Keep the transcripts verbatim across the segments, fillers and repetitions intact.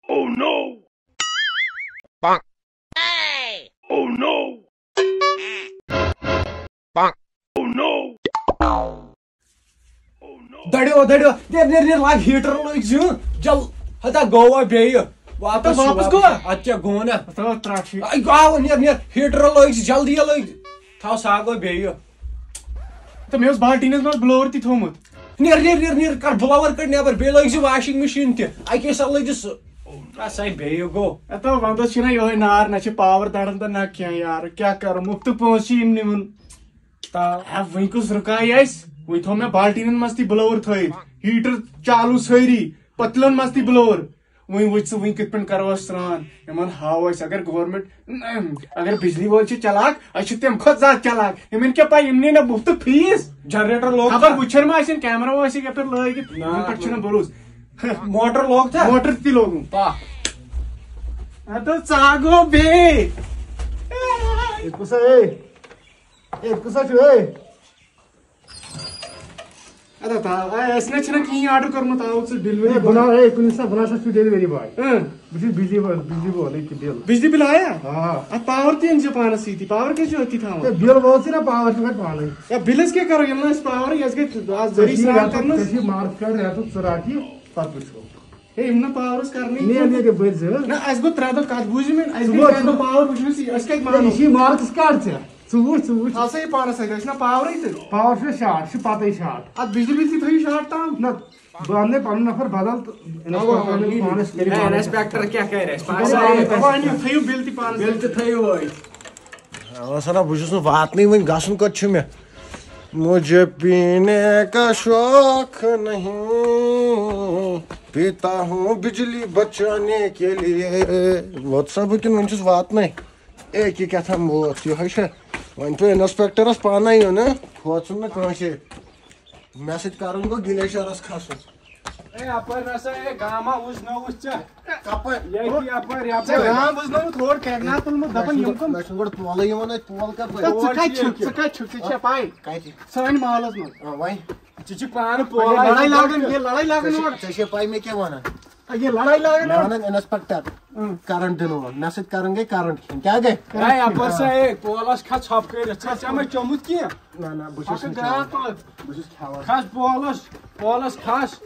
Oh no! Oh no! Oh no! دڑیو دڑیو، نیر نیر نیر، log heater لٲگۍ زِ، جل، ہتا گوٚو وۄنۍ بیٚیہِ۔ واپس تہٕ واپس چھُ، گوٚو؟ اتھ کیٛاہ گوٚو نا؟ تہٕ ترٛٹھ چھِ۔ اے، آو، نیر نیر، ہیٹر لٲگۍ زِ، جلدی لٲگۍ زِ۔ تھاو سا گوٚو بیٚیہِ۔ تہٕ مےٚ اوس بالٹیٖنس منٛز بلور تہِ تھوٚومُت۔ نیر نیر نیر نیر، کر بلور کڑ نٮ۪بر، بیٚیہِ لٲگۍ زِ واشنگ مشیٖن تہِ، اکی ساتہٕ لٲگۍ زِ سُہ۔ آ، سا بیٚیہِ گوٚو۔ اے، تہٕ ونٛدس چھُنہ یِہوٚے نار، نہ چھِ پاور داران تہٕ نہ کینٛہہ یارٕ، کیٛاہ کرو، مُفتہٕ پونٛسہٕ چھِ یِم نِوان۔ تا۔ ہے، وۄنۍ کُس رُکایہِ اَسہِ؟ وۄنۍ تھوٚو مےٚ بالٹیٖنن منٛز تہِ بلور تھٲیِتھ، ہیٹر چالوٗ سٲری، پٔتلن منٛز تہِ بلور۔ وۄنۍ وٕچھ ژٕ، وۄنۍ کِتھ پٲٹھۍ کرو أسۍ سرٛان؟ یِمن ہاوو أسۍ، اگر گورمنٹ، اگر بجلی وٲلۍ چھِ چلاک، أسۍ چھِ تَمہِ کھۄتہٕ زیادٕ چلاک۔ یِمن کیٛاہ پَے، یِم نی نہ مُفتہٕ فیٖس۔ جنریٹر لوگ خبر تھا؟ وٕچھن ما آسن کیمرہ وٲسۍ یَپٲرۍ لٲگِتھ، نہ، یِمن پٮ۪ٹھ چھُنہٕ بروسہٕ۔ موٹر لوگ تھا؟ موٹر تہِ لوگُن۔ پا۔ اَدٕ ژاگو بیٚیہِ۔ ییٚتہِ کُس ہا، ہے؟ ہے، ییٚتہِ کُس ہا چھُ، ہے؟ اَدٕ تا-، اے، اَسہِ نہ چھُنہٕ کِہیٖنۍ آرڈر کوٚرمُت، آو ژٕ ڈیلؤری اے، بہٕ بوے۔ نا-، اے، کُنہِ ساتہٕ بہٕ نہ سا چھُس ڈیلؤری بوے۔ اۭں۔ بہٕ چھُس بجلی وول، بجلی وول، ییٚتہِ چھُ بِل۔ بجلی بِل آیا؟ آ۔ اَتھ پاور تہِ أنۍ زِ پانَس سۭتی، پاور کیٛاہ چھُ أتھی تھاوان؟ اے، بِل ووت ژےٚ نا، پاور چھُ وۄنۍ پانَے۔ یا بِلَس کیٛاہ کَرو، ییٚلہِ نہٕ اَسہِ پاورٕے، اَسہِ گٔے آز ؤری ژےٚ چھُے سرٛان رٮ۪تُک، کرنَس۔ ژےٚ چھُے مارچ کَر رٮ۪تُک، ژٕ رَٹ یہِ، پَتہٕ وٕچھو۔ ہے، یِم نہٕ پاورَس کَرنٕے نیر، کینٛہہ۔ نیر، یہِ بٔرۍ زِ۔ نہ، اَسہِ گوٚو ترٛےٚ دۄہ کَتھ، بوٗزِو مےٚ، اَسہِ ژٕ گوٚو ووت، ترٛےٚ دۄہ پاور، وٕچھِو أسۍ، أسۍ کَتہِ ژٕ مانو؟ یہِ چھُے مارکس کَر ژےٚ؟ ژٕ وٕچھ، ژٕ وٕچھ۔ تھاو سا یہِ پانَس سۭتۍ، أسۍ چھِنہ پاورٕے تہٕ۔ پاور چھُ شاٹ، چھُ پَتَے شاٹ۔ اَتھ بجلی بِل تہِ تھٲیِو شاٹ تام۔ نہ، بہٕ اَنہٕ پَنُن نفر بدل تہٕ اَوا، اَوا، اِنسپیکٹر اَنہِ پانَس کٔرِو ہے، پانَس۔ اِنسپیکٹر کیٛاہ کَرِ اَسہِ؟ پانَس اَوا، اَوا، اَوا، أنِو، تھٲیِو بِل تہِ پانَس بِل تہِ سۭتۍ۔ تھٲیِو وٲلۍ۔ اَوا سا نہ، بہٕ چھُس نہٕ واتنٕے وۄنۍ، گژھُن کوٚت چھُ مےٚ؟ مجھے پینے کا شوق نہیں، پیتا ہوں بجلی بچانے کے لیے۔ ووت سا بہٕ کِنہٕ وۄنۍ چھُس واتنَے؟ اے، کہِ کیٛاہ تام ووت، یِہوٚے چھا؟ وۄنۍ پیوٚو اِنسپیکٹرَس پانَے یُن، ہہ؟ کھوژُن نہٕ کٲنٛسے۔ مےٚ سۭتۍ کَرُن گوٚو گلیشیرَس کھسُن۔ اے، اَپٲرۍ نہ سا، اے، گاما وٕچھ نہ وٕچھ ژےٚ۔ کَپٲرۍ؟ ییٚتہِ یَپٲرۍ، یَپٲرۍ۔ ژےٚ گام بوٗز نہٕ وۄنۍ تھوڑ کیٛاہ نہ تُلمُت، دَپان یِم کٕم۔ مےٚ چھُنہٕ گۄڈٕ پولَے یِوان اَتہِ، پول کَپٲرۍ؟ تہٕ ژٕ کَتہِ چھُکھ؟ ژٕ کَتہِ چھُکھ؟ ژےٚ چھےٚ پَے؟ کَتہِ؟ سٲنۍ محلَس منٛز۔ آ، وۄنۍ؟ ژٕ چھُکھ پانہٕ پولَے لڑٲے لاگان، یہِ لڑٲے لاگان ژےٚ چھےٚ، اورٕ۔ ژےٚ چھےٚ پَے مےٚ کیٛاہ وَنان؟ یہِ لڑٲے لاگان مےٚ اورٕ۔ وَنان اِنسپیکٹر، اۭں۔ کرنٹ دِنہٕ وول۔ مےٚ سۭتۍ کران گٔے کرنٹ کھیٚنۍ۔ کیٛاہ گٔے؟ ہے، یَپٲرۍ سا، ہے، پولَس کھَس ژھۄپہٕ کٔرِتھ۔ ژےٚ، ژےٚ ما چوٚمُت کینٛہہ؟ نہ، نہ، بہٕ چھُس اَکھ نہٕ گرٛاکھ کھٮ۪وان۔ تُلُکھ۔ بہٕ چھُس کھٮ۪وان۔ کھَس پولَس، پولَس کھَس۔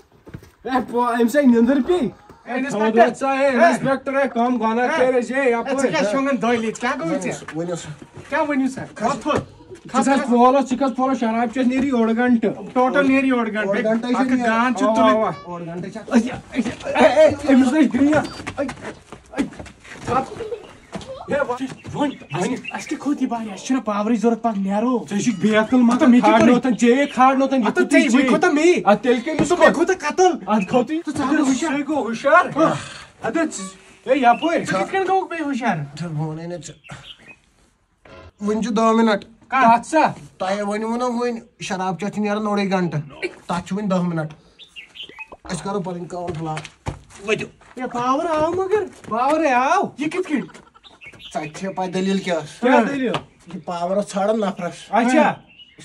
ہے، پو-، أمِس ہے نِندٕر پیٚیہِ۔ ہے، اِنسپیکٹر۔ تھوٚد وۄتھ سا، ہے، ہے۔ اِنسپیکٹر، ہے، کَم گۄناہ ہے۔ کٔرِتھ، ہے، ہے، ژٕ یَپٲرۍ۔ کیٛاہ چھُکھ وَنان دۄہلی؟ کیٛاہ گوٚو ژےٚ؟ ؤنِو سا۔ کیٛاہ ؤنِو سا؟ وۄتھ تھوٚد۔ ژٕ کھَس پولَس، ژٕ کھَس پولَس، شراب چٮ۪تھ نیری اوٚڑ گھنٹہٕ۔ ٹوٹل نیری اوٚڑ گھنٹہٕ۔ اوٚڑ گھنٹہٕ چھِ اَکھ نیران۔ گانٛد چھُ اَوا، تُلٕنۍ۔ اَوا۔ اوٚڑ گھنٹہٕ چھِ اَتھ۔ أے، أے، أے، أے، أمِس نہ چھِ گرٛین۔ أے، أے، پَتہٕ۔ ہے، وۄنۍ، وۄنۍ، وۄنۍ۔ اَسہِ کیٛاہ کھوٚت یہِ بارِ؟ اَسہِ چھُنہ پاورٕچ ضوٚرَتھ، پَتہٕ نیرو۔ ژےٚ چھُکھ بیکٕل مطلب، مےٚ کیٛاہ کھارنو کَرٕ؟ تَن چے، کھارنو تَن، یہِ ہَتہٕ کوٚت ژےٚ، یہِ ژےٚ؟ وۄنۍ کھوٚت مےٚ۔ اَدٕ تیٚلہِ کٔمِس ژٕ کھوٚت؟ مےٚ کھوٚت کَتٕل۔ اَدٕ کھوٚتُے۔ ژٕ ژٕ کَتٕل گوٚو ہُشار۔ سُے گوٚو ہُشار۔ ہہ۔ اَدٕ ژٕ، ہے، یَپٲرۍ۔ ژٕ کِتھ کٔنۍ گوٚوُکھ بیٚیہِ ہُشار؟ ژےٚ ووٚنے نہ ژےٚ۔ وُنہِ چھِ دَہ مِنَٹ۔ کَتھ سا؟ تۄہہِ ؤنِو نہ وُنہِ، شراب چٮ۪تھ چھِ نیران اوٚڑُے گھنٹہٕ۔ تَتھ چھِ وُنہِ دَہ مِنَٹ۔ أسۍ کَرو پَنٕنۍ کٲم فِلحال۔ ؤتِو۔ ہے، پاور آو مگر۔ پاورے آو؟ یہِ کِتھ کٔنۍ؟ ژےٚ چھےٚ پَے دٔلیٖل کیٛاہ ٲس؟ کیٛاہ دٔلیٖل؟ یہِ پاور اوس ژھانڈان نفرَس۔ اچھا۔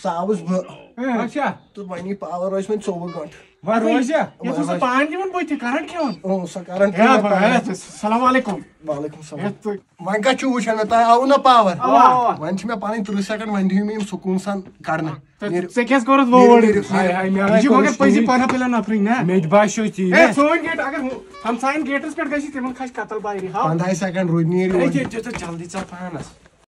سُہ آوُس بہٕ۔ اچھا۔ تہٕ وۄنۍ یہِ پاور روزِ وۄنۍ ژوٚوُہ گھنٹہٕ۔ وۄنۍ روزِ؟ یَتھ اوس سُہ پان دِوان بٕتھِ، کرنٹ کھٮ۪وان۔ اۭں، سۄ کرنٹ ہے، کھیٚوان ہے، پانَے۔ السلام علیکم۔ وعلیکم السلام۔ ہے، تُہۍ وۄنۍ کَتہِ چھُو وٕچھان مےٚ؟ تۄہہِ آوُ نہ پاور؟ اَوا، اَوا۔ وۄنۍ چھِ مےٚ پَنٕنۍ تٕرٛہ سیکنڈ، وۄنۍ دِیِو مےٚ یِم سُکوٗن سان کَڑنہٕ۔ تہٕ نیٖرِو۔ ژےٚ کیٛازِ کوٚرُتھ نیٖرِو، ووٹ؟ نیٖرِو، ہاے، نیٖرِو۔ ہاے، مےٚ یہِ چھُ مگر پٔزی پَنہ پِلَن نفرٕے نا۔ مےٚ تہِ باسیو تی ہے، نا۔ سٲنۍ گیٹ، اگر ہُہ-، ہمساین گیٹَس پٮ۪ٹھ گژھی، تِمَن کھسہِ کَتٕل بایرِ۔ ہاو۔ پنٛداہے سیکنڈ روٗدۍ، نیٖرِو ہے، وۄنۍ۔ یہِ، یہِ، یہِ، جلدی ژَل پانَس۔